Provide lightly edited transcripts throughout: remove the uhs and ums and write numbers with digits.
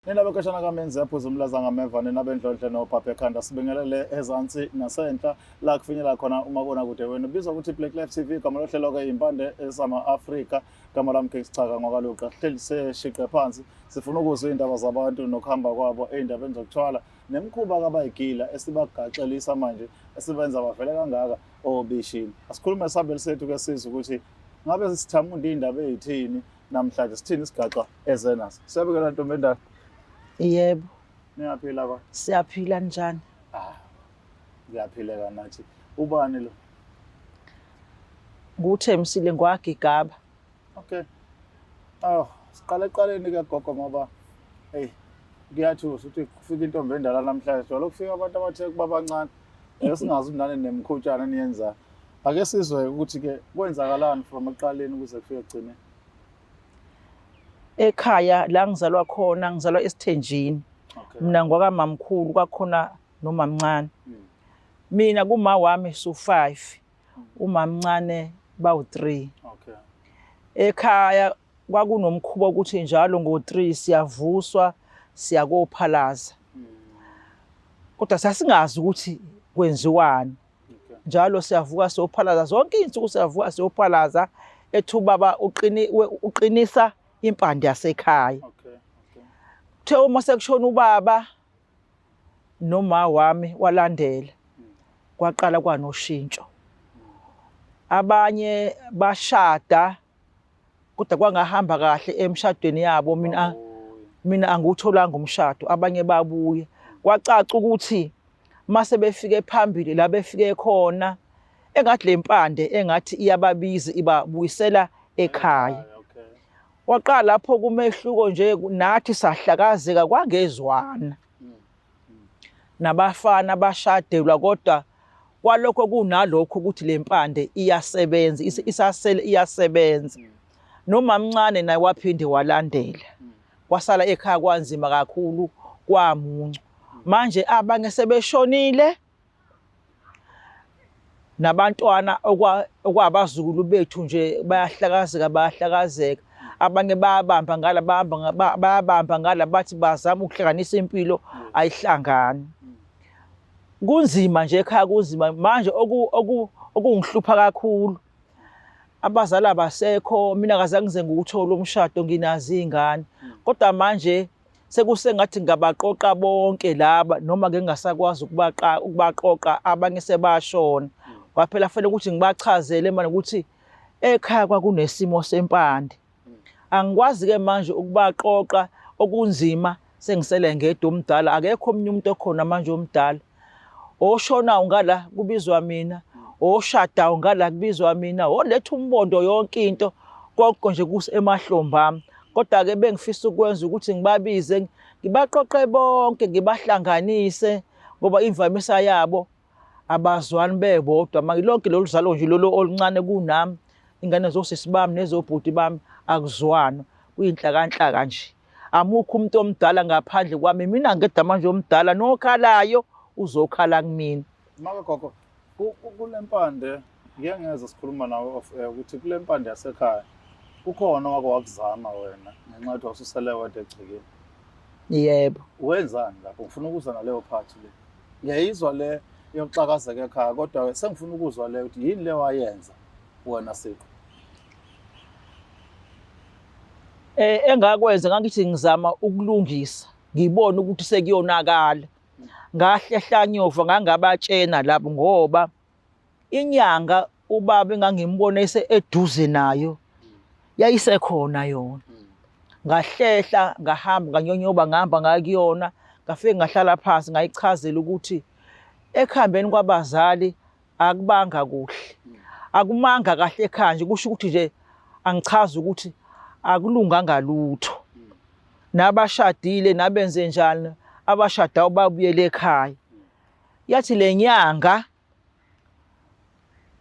Nina bekashana kamenzi yaphuza umlaza ngameva nina bendlondle nophapha ekhanda sibingelele ezansi nasenhla la kufinyela khona umabonakude wenu bizwa ukuthi Black Life TV igama lohlelo ke impande esama Afrika gama lami King Sichaka ngokaluqa sihleli seshiqe phansi sifuna ukuzwa izindaba zabantu nokuhamba kwabo ey'ndabeni zokuthwala nemikhuba kabayigila esibagaxelisa manje esibenza bavele kangaka obishini asikhulume sabeli sethu ke sizwe ukuthi ngabe sithamunda iy'ndaba ey'thini namhlanje sithini isigaxa eze naso siyabikela ntombi endala. Yebo. Niyaphila kwa? Siyaphila njani? Ah ngiyaphileka nathi. Ubani lo? Nguthemsile ngwagigaba. Okay. Aw siqale eqaleni ke gogo ngoba hey kuyathusa ukuthi kufika intombi endala namhlanje. Jwayele ukufika abantu abathe kuba bancane. Esingazi ukuthi nani nemkhutshana eniyenzayo. Ake sizwe ukuthi-ke kwenzakalani from ekuqaleni ukuze kufike ekugcineni. Ekhaya la ngizalwa khona ngizalwa esithenjini. Okay. Mina ngwakamamkhulu kwakhona nomamncane. Mina kuma wami su-5, umamncane bawu-3. Okay. Ekhaya kwakunomkhuba ukuthi njalo ngo-3 siyavuswa siyakophalaza. Kodwa sasingazi ukuthi kwenziwani. Njalo siyavuka siyophalaza zonke izinsuku siyavuka siyophalaza ethi ubaba uqinisa impande yasekhaya. Okay. Kuthe uma sekushona ubaba noma wami walandela kwaqala kwanoshintsho. Abanye bashada kodwa kwangahamba kahle emshadweni yabo mina angiwutholanga umshado abanye babuye kwacaca ukuthi mase befike phambili la befike khona engathi lempande engathi iyababiza ibabuyisela ekhaya. Waqala lapho kumehluko nje nathi sahlakazeka kwangezwana. Nabafana bashadelwa kodwa kwalokho kunalokho ukuthi lempande iyasebenza isasele iyasebenza. Nomamncane naye waphinde walandela. Kwasala ekhaya kwanzima kakhulu kwamuncu. Manje abanye sebeshonile nabantwana okwabazukulu bethu nje bayahlakazeka bayahlakazeka. Abanye bayabamba ngala bayabamba ngala bathi bazama ukuhlanganisa impilo ayihlangani. Kunzima nje ekhaya kunzima manje okungihlupha kakhulu abazali abasekho mina akazange ngize ngiwuthole umshado nginazo iy'ngane kodwa manje sekusengathi ngingabaqoqa bonke laba noma ngingasakwazi ukubaqoqa abanye sebashona. Kwaphela fanele ukuthi ngibachazele manje ukuthi ekhaya kwakunesimo sempande. Angikwazi-ke manje ukubaqoqa okunzima sengisele ngedwa omdala akekho omunye umuntu okhona manje omdala. Oshonayo ngala kubizwa mina, oshadayo ngala kubizwa mina, oletha umbondo yonke into konke nje emahlombe ami. Kodwa-ke bengifisa ukwenza ukuthi ngibabize ngibaqoqe bonke ngibahlanganise ngoba imvamisa yabo abazwani bebodwa manje lonke lolu zalo nje lolu oluncane kunami ingane zosisi bami nezobhuti bami akuzwanwa kuyinhlakanhlaka nje. Amukho umuntu omdala ngaphandle kwami mina ngedwa manje omdala nokhalayo uzokhala kumina. Maka gogo kule mpande ngike ngeze sikhuluma nawe off air ukuthi kule mpande yasekhaya kukhona owake wakuzama wena ngenxa yokuthi wawususele wedwa egcekeni. Yebo. Wenzani lapho? Ngifuna ukuzwa naleyo part le. Ngiyayizwa le yokuxakazeka ekhaya kodwa sengifuna ukuzwa le ukuthi yini le wayenza wena siqu. Engakwenza ngangithi ngizama ukulungisa ngibone ukuthi sekuyonakala. Ngahlehla nyova ngangabatshena labo ngoba inyanga ubaba engangimbona ese eduze nayo yayisekhona yona. Ngahlehla ngahamba nganyonyoba ngahamba ngaya kuyona ngafike ngahlala phansi ngayichazela ukuthi ekuhambeni kwabazali akubanga kuhle. Akumanga kahle ekhaya nje kusho ukuthi nje angichazi ukuthi akulunganga lutho. Nabashadile nabenze njani abashadayo babuyele ekhaya. Yathi le nyanga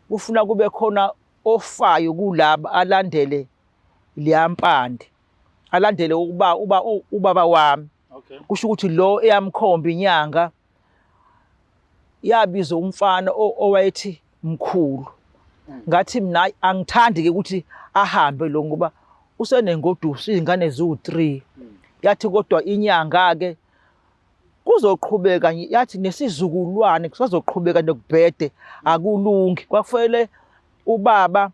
kufuna kube khona ofayo kulaba alandele leya mpande alandele ukuba uba ubaba wami. Okay. Kusho ukuthi lo eyamkhomba inyanga yabiza umfana owayethi mkhulu. Ngathi mina angithandi ke ukuthi ahambe lo ngoba usenengoduso izingane ziwu-3. Yathi kodwa inyanga-ke kuzoqhubeka, yathi nesizukulwane kusazoqhubeka nokubhede, akulungi. Kwakufanele ubaba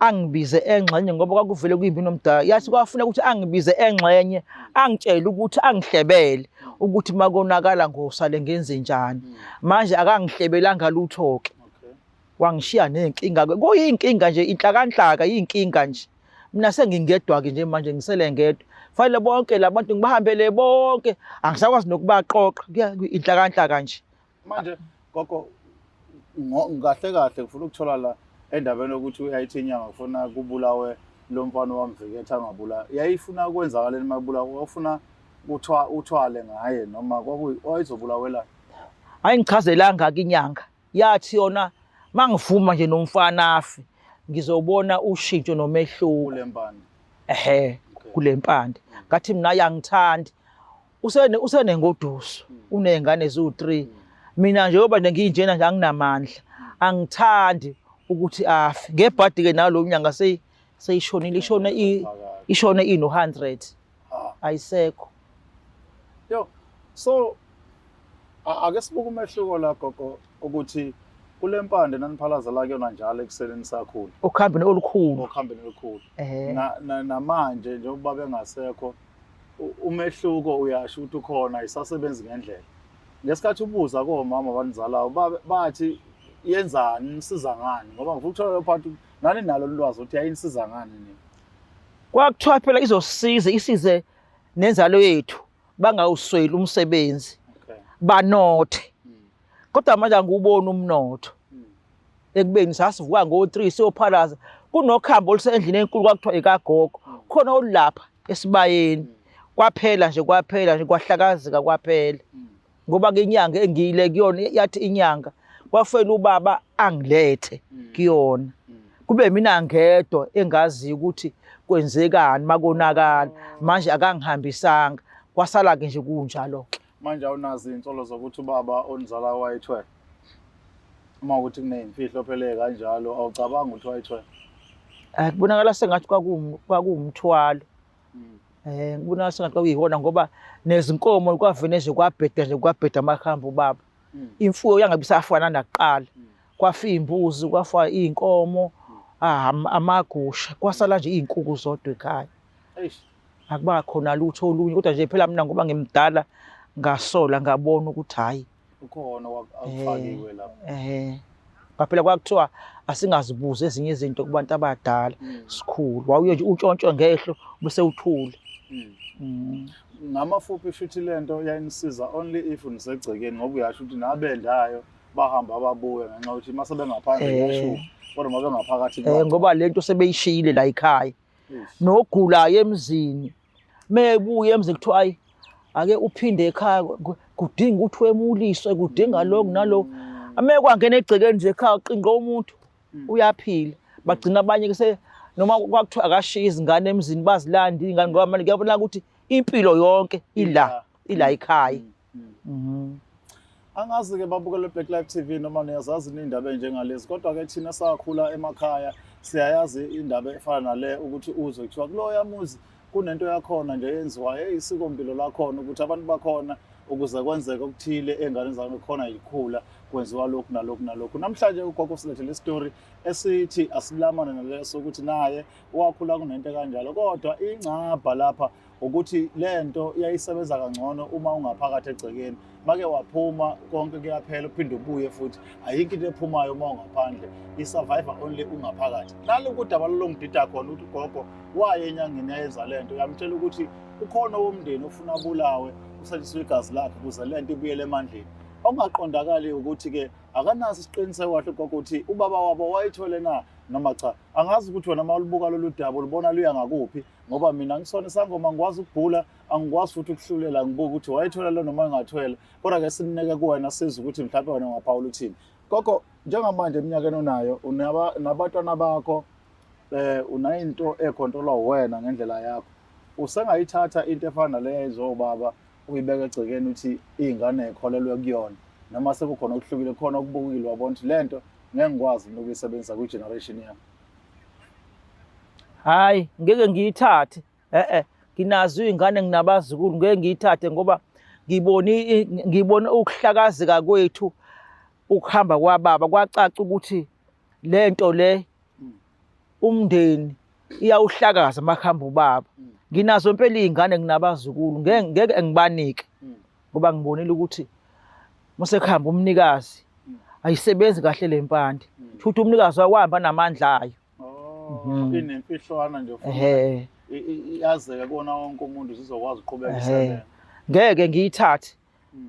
angibize engxenye ngoba kwakuvele kuyimpi nomdala. Yathi kwafuneka ukuthi angibize engxenye, angitshele ukuthi angihlebele ukuthi makonakala ngosale ngenzenjani. Manje akangihlebelanga lutho-ke, wangishiya ney'nkinga-ke. Kuyinkinga nje, inhlakanhlaka yinkinga nje. Mina sengingedwa-ke nje manje, ngisele ngedwa. Fanele bonke la bantu ngibahambele bonke, angisakwazi nokubaqoqa, inhlakanhlaka nje. Manje gogo, kahle kahle ngifuna ukuthola la endabeni yokuthi uyayithi inyanga kufuna kubulawe lo mfana owamviketha angabulawa. Yayifuna kwenzakaleni uma ebulawa? Wawufuna uthwale ngaye noma wayezobulawelani? Ayingichazelanga-ke inyanga. Yathi yona mangivuma nje nomfana afe ngizobona ushintsho nomehluko kule mpande. Ehhe, kule mpande. Ngathi mina ayangithandi. Usene usenengoduso, unezingane eziwu-3. Mina njengoba nje nginjena nje anginamandla. Angithandi ukuthi afe. Ngebhadi ke nalo nyanga seyishonile, ishone ishone ino-100. Ayisekho. Yo, so ake sibuke umehluko la gogo, ukuthi kule mpande naniphalaza la kuyona njalo ekuseni nisakhula. Okhambeni olukhulu. Okhambeni olukhulu. Namanje njengoba bengasekho, umehluko uyasho ukuthi ukhona, ayisasebenzi ngendlela. Ngesikhathi ubuza komama abanizalayo bathi yenzani, nisiza ngani? Ngoba ngifuna ukuthola leyo part, nani nalo ulwazi ukuthi yayinisiza ngani nini? Kwakuthiwa phela izosiza, isize nenzalo yethu, bangawusweli umsebenzi, banothe. Kodwa manje angiwuboni umnotho. Ekubeni sasivuka ngo-3 siyophalaza, kunokhambo olusendlini enkulu kwakuthiwa ikagogo, khona olulapha esibayeni. Kwaphela nje, kwaphela nje, kwahlakazeka kwaphela. Ngoba ke inyanga engiyile kuyona yathi inyanga kwafela ubaba angilethe kuyona. Kube mina ngedwa engaziyo ukuthi kwenzekani makonakala. Manje akangihambisanga, kwasala-ke nje kunjalo-ke. Manje awunazo iy'nsolo zokuthi ubaba onizalayo wayethwele? Uma ukuthi kuney'mfihlo phela kanjalo, awucabangi ukuthi wayethwele? Kubonakala sengathi kwakuwumthwalo. Kubonakala sengathi kwakuyikona ngoba nezinkomo kwavele nje kwabheda nje, kwabheda amakhambi ubaba. Imfuyo yangabe isafana nakuqala. Kwafa iy'mbuzi, kwafa iy'nkomo, amagusha, kwasala nje iy'nkukhu zodwa ekhaya. Akuba khona lutho olunye, kodwa nje phela mina ngoba ngimdala ngasola ngabona ukuthi hhayi. Ukhona akufakiwe lapho. Ngaphela kwakuthiwa asingazibuzi ezinye izinto kubantu abadala, sikhulu. Wawuye nje untshontshe ngehlo bese uthule. Ngamafuphi shuthi lento yayinisiza only if nisegcekeni, ngoba uyasho ukuthi nabendayo bahamba babuya ngenxa yokuthi mase bengaphandle kuyashuba, kodwa uma bengaphakathi Ngoba lento sebeyishiyile la ekhaya. Nogulayo emzini mebuya emzini kuthiwa ayi ake uphinde ekhaya, kudinga ukuthi wemuliswe, kudinga lokhu nalokhu. Ame kwangena egcekeni nje ekhaya uqinqe umuntu uyaphila. Bagcina abanye ke noma kwakuthiwa akashiye izingane emzini bazilande iy'ngane, ngoba manje kuyabonakala ukuthi impilo yonke ila ila ekhaya. Angazi-ke babukele Black Life TV noma niyazazi indaba enjengalezi, kodwa-ke thina sakhula emakhaya siyayazi indaba efana nale, ukuthi uzwe kuthiwa kuloya muzi kunento yakhona nje eyenziwayo eyisikompilo lakhona, ukuthi abantu bakhona ukuze kwenzeke okuthile ey'nganeni zabo khona yikhula kwenziwa lokhu nalokhu nalokhu. Namhlanje ugogo usilethele isitori esithi asilamane naleso, ukuthi naye wakhula kunento kanjalo, kodwa ingcabha lapha ukuthi lento yayisebenza kangcono uma ungaphakathi egcekeni. Make waphuma konke kuyaphela, uphinde ubuye futhi ayikho into ephumayo uma ungaphandle, i-survivor only ungaphakathi. Nalokhu udaba lolongidida khona ukuthi ugogo waye enyangeni yayenza lento, yamtshela ukuthi ukhona owomndeni ofuna abulawe kusetshenziswe igazi lakhe ukuze lento ibuyele emandleni. Okungaqondakali ukuthi-ke akanaso isiqiniseko kahle ugogo ukuthi ubaba wabo wayethwele na noma cha. Angazi ukuthi wena uma ulibuka lolu daba ulubona luya ngakuphi, ngoba mina ngisona isangoma, angikwazi ukubhula, angikwazi futhi ukuhlulela ngibuke ukuthi wayethwele lo noma engathwele. Kodwa-ke sineke kuwena sizwe ukuthi mhlawumbe wena ungaphawula uthini. Gogo, njengamanje eminyakeni onayo nabatwana bakho, unayinto ekhontrolwa uwena ngendlela yakho, usengayithatha into efana naleyo eyenziwa ubaba uyibeke egcekeni uthi iy'ngane y'kholelwe kuyona, noma sekukhona okuhlukile, khona okubukile wabona ukuthi le nto ngeke ngikwazi mina ukuyisebenzisa kwi-generation yami? Hhayi, ngeke ngiyithathe. Nginazo iy'ngane, nginabazukulu, ngeke ngiyithathe ngoba ngibone ngibone ukuhlakazeka kwethu, ukuhamba kwababa kwacaca ukuthi le nto le umndeni iyawuhlakaza makuhamba ubaba. Nginazo impela iy'ngane, nginabazukulu, ngeke ngeke ngibanike ngoba ngibonile ukuthi masekuhamba umnikazi ayisebenzi kahle le mpande. Futhi umnikazi wahamba namandla ayo. Oh, inemfihlwana nje futhi. Iyazeka kuwona wonke umuntu, izokwazi ukuqhubeka isebenze. Ngeke ngiyithathe.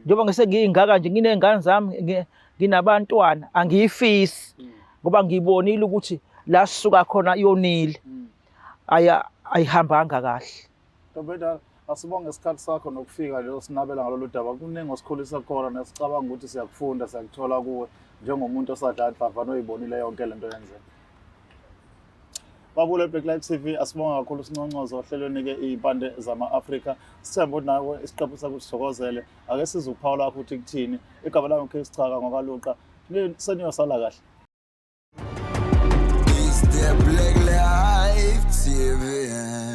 Njengoba ngisengiyingaka nje, nginey'ngane zami, nginabantwana, angiyifisi ngoba ngibonile ukuthi la sisuka khona yonile. Ayihambanga kahle. Ntombendala, asibonge isikhathi sakho nokufika nje usinabela ngalolu daba. Kuningi osikhulisa khona nesicabanga ukuthi siyakufunda, siyakuthola kuwe njengomuntu osadla nhlavana oyibonile yonke lento yenzeka. Babule Black Life TV, asibonga kakhulu sinconcozo ohlelweni-ke iy'mpande zama-Afrika. Sithemba ukuthi nawe isiqephu sakho sithokozele. Ake sizwe ukuphawula kwakho ukuthi kuthini. Igama lami Chris Chaka ngokaLuqa. Seniyosala kahle. It's the Black Life TV.